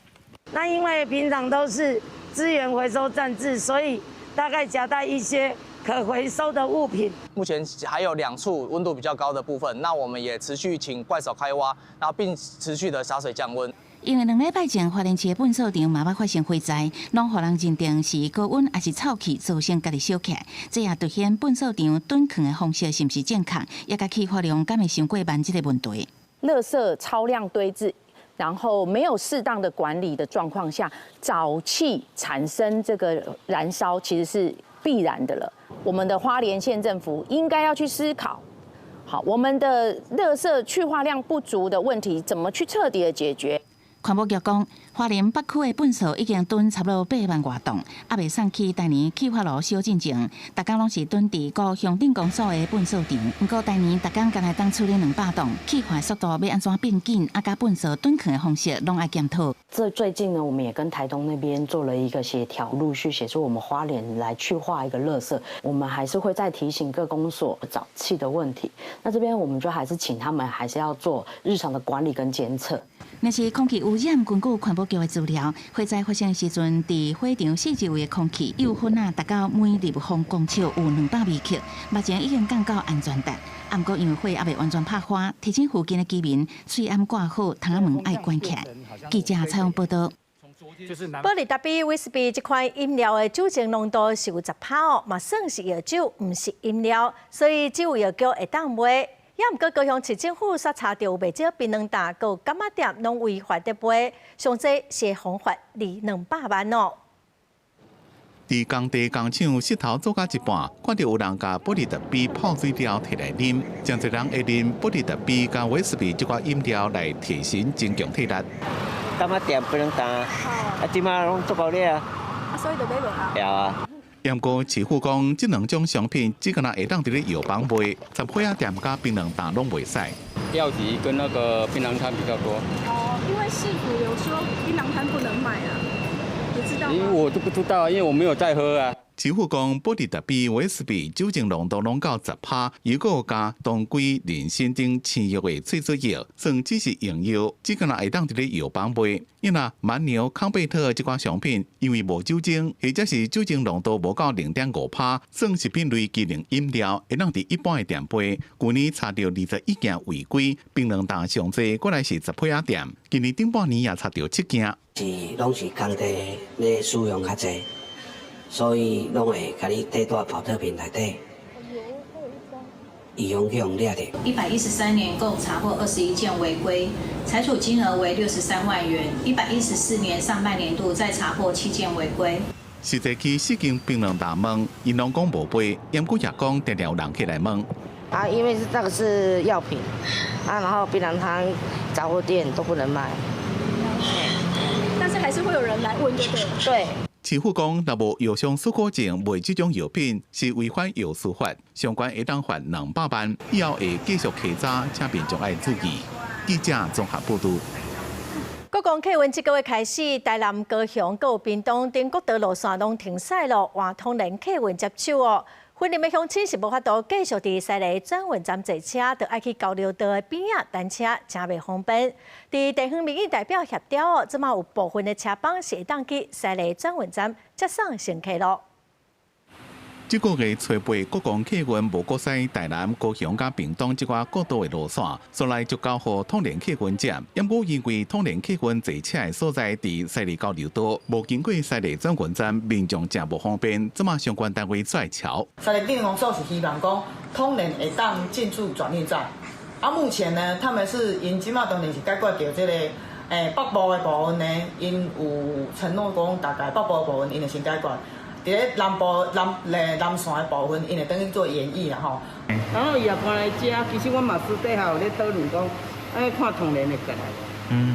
那因為平常都是資源回收站置，所以大概夾帶一些可回收的物品。目前還有2處溫度比較高的部分，那我們也持續請怪手開挖，然後並持續的灑水降溫。因為2禮拜前花蓮市的糞埽場嘛捌發生火災，攏予人認定是高溫抑是臭氣造成家己燒起來，這也凸顯糞埽場囤囥的方式是毋是正確，也佮氣化量敢會傷過慢這个問題。垃圾超量堆置，然後沒有適當的管理的狀況下，沼氣產生這個燃燒，其實是必然的了。我們的花蓮縣政府應該要去思考，好，我們的垃圾去化量不足的問題，怎麼去徹底的解決？環保局講，花蓮北區的糞埽已經囤差不多8萬外噸，猶未送去大年氣化爐燒進前，逐工攏是囤佇高鄉鎮公所的糞埽場。毋過大年逐工干焦會當處理200噸，氣化速度欲按怎變緊，啊，佮糞埽囤囥的方式攏愛檢討。這最近呢，我們也跟台東那邊做了一個協調，陸續協助我們花蓮來去化一個垃圾。我們還是會再提醒各公所沼氣的問題。那這邊我們就還是請他們還是要做日常的管理跟監測。若是空氣污染，根據環保局的資料，火災發生的時陣，佇火場四周圍的空氣有分仔達到每立方公尺有200微克，目前已經降到安全值。毋過因為火猶未完全拍化，提醒附近的居民喙罨蓋好，窗仔門愛關起來。記者採訪報導。保力達比威士忌這款飲料的酒精濃度是有10%哦，嘛算是藥酒，毋是飲料，所以只有藥局會當賣。也毋過高雄市政府煞查著有袂少檳榔擔佮柑仔店攏違法佇賣，上濟是會予罰200萬哦。佇工地工廠穡頭做到一半，看著有人共保力達比泡水了提來啉，誠濟人會啉保力達比佮威士忌這款飲料來提神增強體力。柑仔店檳榔擔，啊，這馬攏足夠了。啊，所以就買無啊。對啊。毋過市府講，這兩種商品只敢若會當佇咧藥房賣，雜貨仔店佮檳榔擔攏袂使。藥局跟那個檳榔攤比較多。哦，因為市府有說檳榔攤不能賣啊，你知道嗎？因為我都不知道，因為我沒有在喝啊。市府講，保力達比威士忌酒精濃度攏到10%，又閣有加當歸、人參等青藥的萃取液，算只是用藥，只敢若會當佇咧藥房賣。因若蠻牛、康貝特這款商品，因為無酒精，或者是酒精濃度無到0.5%，算食品類機能飲料，會當佇一般的店賣。舊年查著21件違規，檳榔擔上濟，過來是雜貨仔店。今年頂半年也查著7件。是攏是工地咧使用較濟。所以攏會共你綴佇寶特瓶內底，預防去予掠著。113年共查獲21件違規，裁處金額為63萬元。114年上半年度再查獲7件違規。實際去四間檳榔擔問，𪜶攏講無賣，毋過也講定定有人客來問。啊，因為那個是藥品，啊，然後檳榔攤、雜貨店都不能賣。但是還是會有人來問，就對了。對。市府講，若無藥商許可證賣這種藥品是違反藥師法，相關會當罰200萬，以後會繼續稽查，請民眾愛注意。記者綜合報導。國光客運這個月開始，台南、高雄、閣有屏東等國道路線攏停駛咯，換統聯客運接手哦。雲林的鄉親是無法度繼續佇西螺轉運站坐車，著愛去交流道的邊仔等車，誠袂方便。佇地方民意代表協調哦，這馬有部分的車班是會當去西螺轉運站接送乘客咯。這個月初八，國光客運無閣駛台南、高雄佮屏東這寡國道的路線，煞來就交予統聯客運接。毋過因為統聯客運坐車的所在佇西螺交流道，無經過西螺轉運站，民眾誠無方便。這馬相關單位跩橋。西螺鎮公所是希望講統聯會當進駐轉運站。啊，目前呢，他們是𪜶這馬當然是解決著這個北部的部分呢，𪜶有承諾講大概北部的部分𪜶會先解決。佇咧南部南咧南線的部分，𪜶會轉去做研議啦吼。然後伊也搬來遮，其實阮嘛私底下有咧討論講，愛看統聯會過來。嗯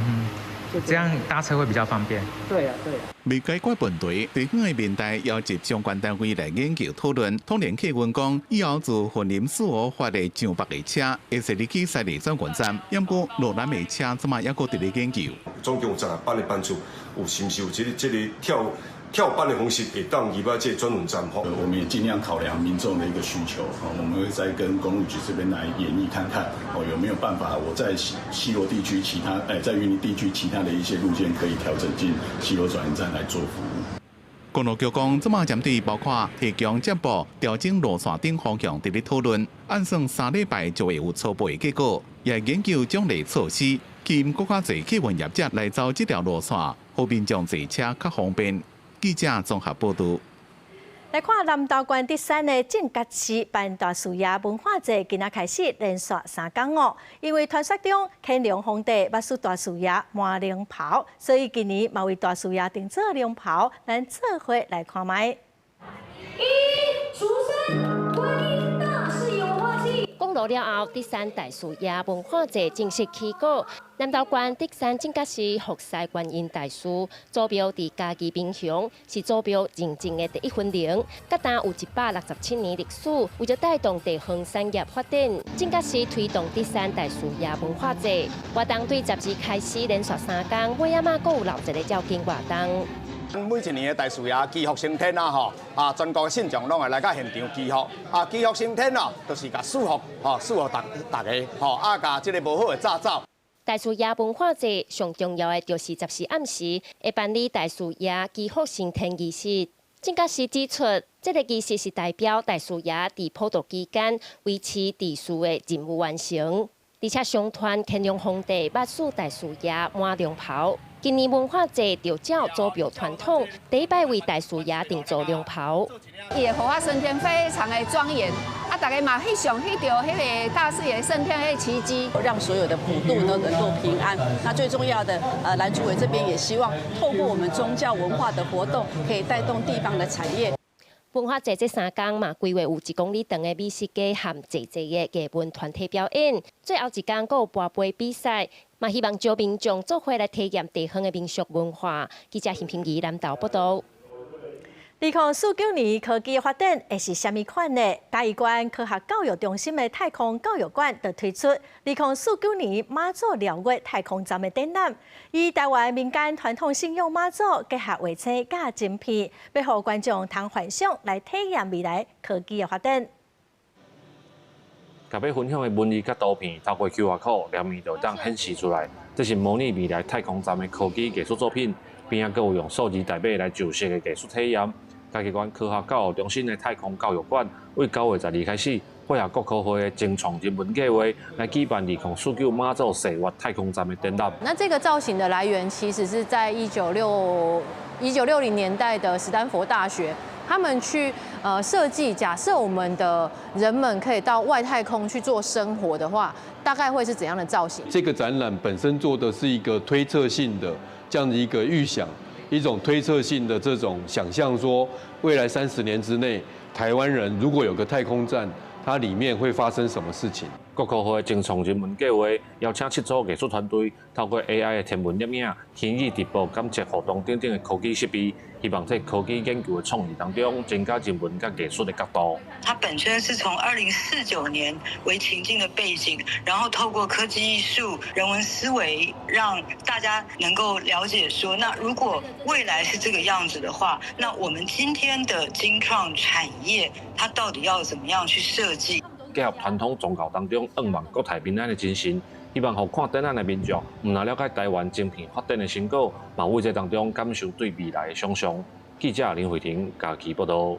哼，這樣搭車會比較方便。對啊，對啊。未解決問題，地方的民代邀集相關單位來研究討論。統聯客運講，以後自雲林四五發的上北的車，會駛入去西螺轉運站。毋過羅南的車，這馬猶閣佇咧研究。總共有16班的班次，有是毋是有這個跳班的方式，會當入來這個轉運站吼。我們也盡量考量民眾的一個需求，我們會再跟公路局這邊來研議看看，哦，有沒有辦法我在西螺地區其他，在雲林地區其他的一些路線可以調整進西螺轉運站來做服務。公路局講，這馬針對包括提供接駁、調整路線等方向佇咧討論，按算3禮拜就會有初步的結果，也研究獎勵措施，吸引閣較濟客運業者來走這條路線，予民眾坐車較方便。記者綜合報導。來看南投縣德山的淨覺寺辦大士爺文化節，今仔開始連續3工哦。因為傳說中乾隆皇帝捌賜大士爺滿龍袍，所以今年嘛為大士爺訂做龍袍，咱做伙來看覓。一出生，觀音大士爺文化祭。公路了後，德山大士爺文化節正式起鼓。南投縣德山淨覺寺福西觀音大士祖廟佇嘉義民雄，是祖廟認證的第一分靈，佮今有167年歷史。為著帶動地方產業發展，淨覺寺推動德山大士爺文化節活動，對12開始連續3工，尾仔嘛閣有六一個醮經活動。每一年的大士爺祈福升天啊，吼啊，全國信眾攏會來到現場祈福啊，祈福升天哦，就是共賜福，吼賜福逐逐家，吼啊，共這个無好的炸走。大士爺文化節上重要的就是14暗時會辦理大士爺祈福升天儀式。淨覺寺指出，這个儀式是代表大士爺佇普度期間維持秩序的任務完成。而且相傳乾隆皇帝捌賜大士爺滿龍袍，今年文化節就照祖廟傳統，第一擺為大士爺訂做龍袍。伊的護法升天非常的莊嚴，啊，大家嘛翕相翕著彼个大士爺升天的奇蹟，讓所有的普渡都能夠平安。那最重要的，藍主委這邊也希望透過我們宗教文化的活動，可以帶動地方的產業。文化節這三工嘛，規劃有1公里長的美食街和濟濟的藝文團體表演。最後一工閣有跋杯比賽，嘛希望招民眾做伙來體驗地方的民俗文化。記者陳平儀南投報道。2049年科技的發展會是啥物款呢？嘉義縣科學教育中心的太空教育館就推出2049年媽祖繞月太空站的展覽，以台灣民間傳統信仰媽祖結合衛星佮晶片，欲予觀眾通幻想來體驗未來科技的發展。共欲分享的文字佮圖片，透過 QR code 兩面就會當顯示出來。這是模擬未來太空站的科技藝術作品，邊仔閣有用數字代碼來就色的藝術體驗。嘉義縣科學教育中心的太空教育館，為9月12開始，配合國科會的精創人文計劃，來舉辦2049媽祖踅月太空站的展覽。那這個造型的來源，其實是在1960年代的史丹佛大學，他們去設計，假設我們的人們可以到外太空去做生活的話，大概會是怎樣的造型？這個展覽本身做的是一個推測性的這樣的一個預想。一種推測性的這種想象，說未來30年之內，台灣人如果有個太空站，它裡面會發生什麼事情？國科會精創人文計劃邀請七組藝術團隊，透過 AI 的天文攝影、虛擬直播、監測活動等等的科技設備，希望在科技研究的創意當中，增加人文佮藝術的角度。它本身是從2049年為情境的背景，然後透過科技藝術、人文思維，讓大家能夠了解說，那如果未來是這個樣子的話，那我們今天的精創產業，它到底要怎麼樣去設計？結合傳統宗教當中向望國泰民安的精神，希望予看展覽的民眾，毋但了解台灣晶片發展的成果，嘛為這當中感受對未來的想象。記者林慧婷嘉義報道。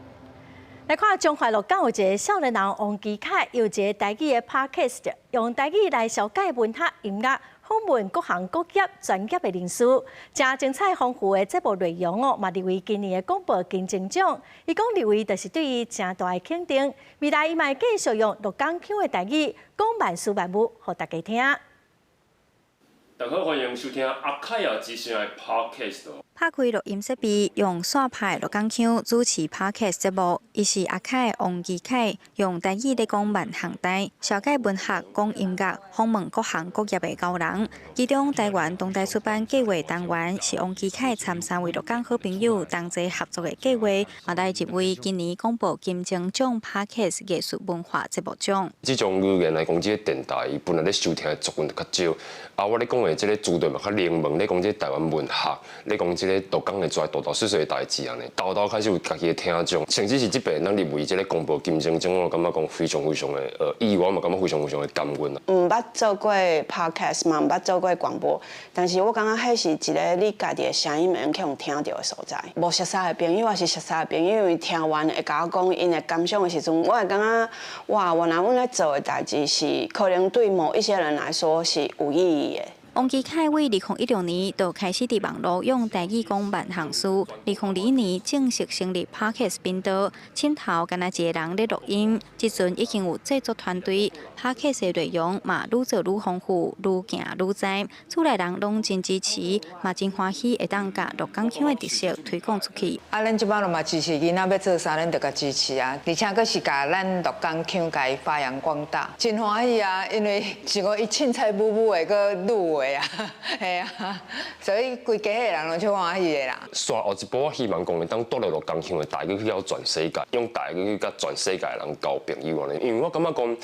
來看彰化鹿港有一个少年人王基凱，有一个台語的 podcast，用台語來紹介文學音樂，訪問各行各業專業的人士，誠精彩豐富的節目內容哦，嘛入圍今年的廣播金鐘獎。伊講入圍就是對伊誠大的肯定。未來伊嘛會繼續用鹿港腔的台語講萬事萬物，予大家聽。大家好，歡迎收聽阿凱仔之聲的 podcast。拍開錄音設備，用煞派鹿港腔主持 Podcast 節目。伊是阿凱王基凱，用台語咧講萬項代，紹介文學、講音樂，訪問各行各業的高人。其中，台灣當代出版計劃單元是王基凱參三位鹿港好朋友同齊合作的計劃，嘛來入圍今年廣播金鐘獎 Podcast 藝術文化節目獎。這種語言來講，這個電台伊本來咧收聽的族群就較少。啊，我咧講的這個資料嘛較冷門，咧講這個台灣文學，咧講這個鹿港的遮大大細細的代誌按呢，沓沓開始有家己的聽眾，甚至是這擺咱入圍這個廣播金鐘獎，我感覺講非常非常的意外嘛，感覺非常非常的感恩啊。毋捌做過 podcast 嘛，毋捌做過廣播，但是我感覺彼是一个你家己的聲音會用去予聽著的所在。無熟似的朋友，抑是熟似的朋友，𪜶聽完會共我講𪜶的感想的時陣，我會感覺哇，原來阮咧做的代誌是可能對某一些人來說是有意義的。王基凱為2016年就開始佇網路用台語講萬項事，2021年正式成立 Podcast 頻道，鏡頭干焦一个人咧錄音，這陣已經有製作團隊，Podcast 的內容嘛愈做愈豐富，愈行愈知，厝內人攏真支持，嘛真歡喜會當共鹿港腔的特色推廣出去。啊，咱這擺嘛支持囡仔欲做啥，咱就共支持啊，而且閣是共咱鹿港腔共伊發揚光大，真歡喜啊！因為像講伊凊彩舞舞的，閣入圍啊，嘿啊，所以規家的人攏足歡喜的啦。煞後一步，我希望講會當帶著鹿港腔的台語去到全世界，用台語去佮全世界的人交朋友按呢。因為我感覺講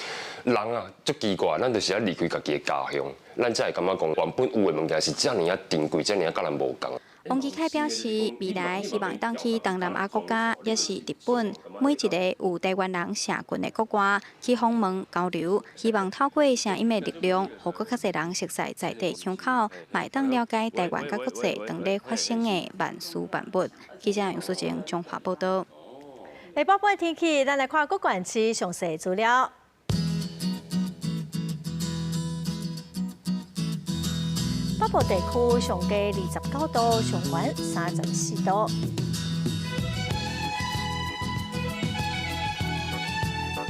人啊，足奇怪，咱就是愛離開家己的家鄉，咱才會感覺講原本有的物件是遮爾仔珍貴，遮爾仔佮咱無仝。王基凱表示，未來希望當去東南亞國家，抑是日本，每一个有台灣人社群的國外去訪問交流，希望透過聲音的力量，予閣較濟人熟悉在地腔口，嘛會當了解台灣佮國際當咧發生的萬事萬物。記者楊淑靜彰化報道。下晡半天氣，咱來看各縣市詳細資料。北部地區上低29度，上懸34度。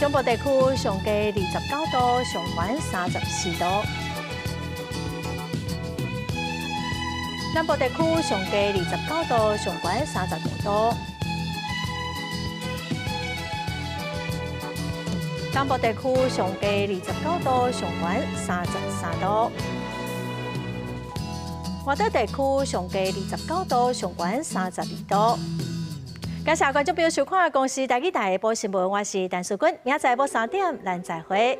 中部地區上低29度，上懸34度。南部地區上低29度，上懸35度。東部地區上低29度，上懸33度。外島地區上低29度，上懸32度。感謝觀眾朋友收看《公視台語台》下晡新聞，我是陳淑君，明仔載晡3點，咱再會。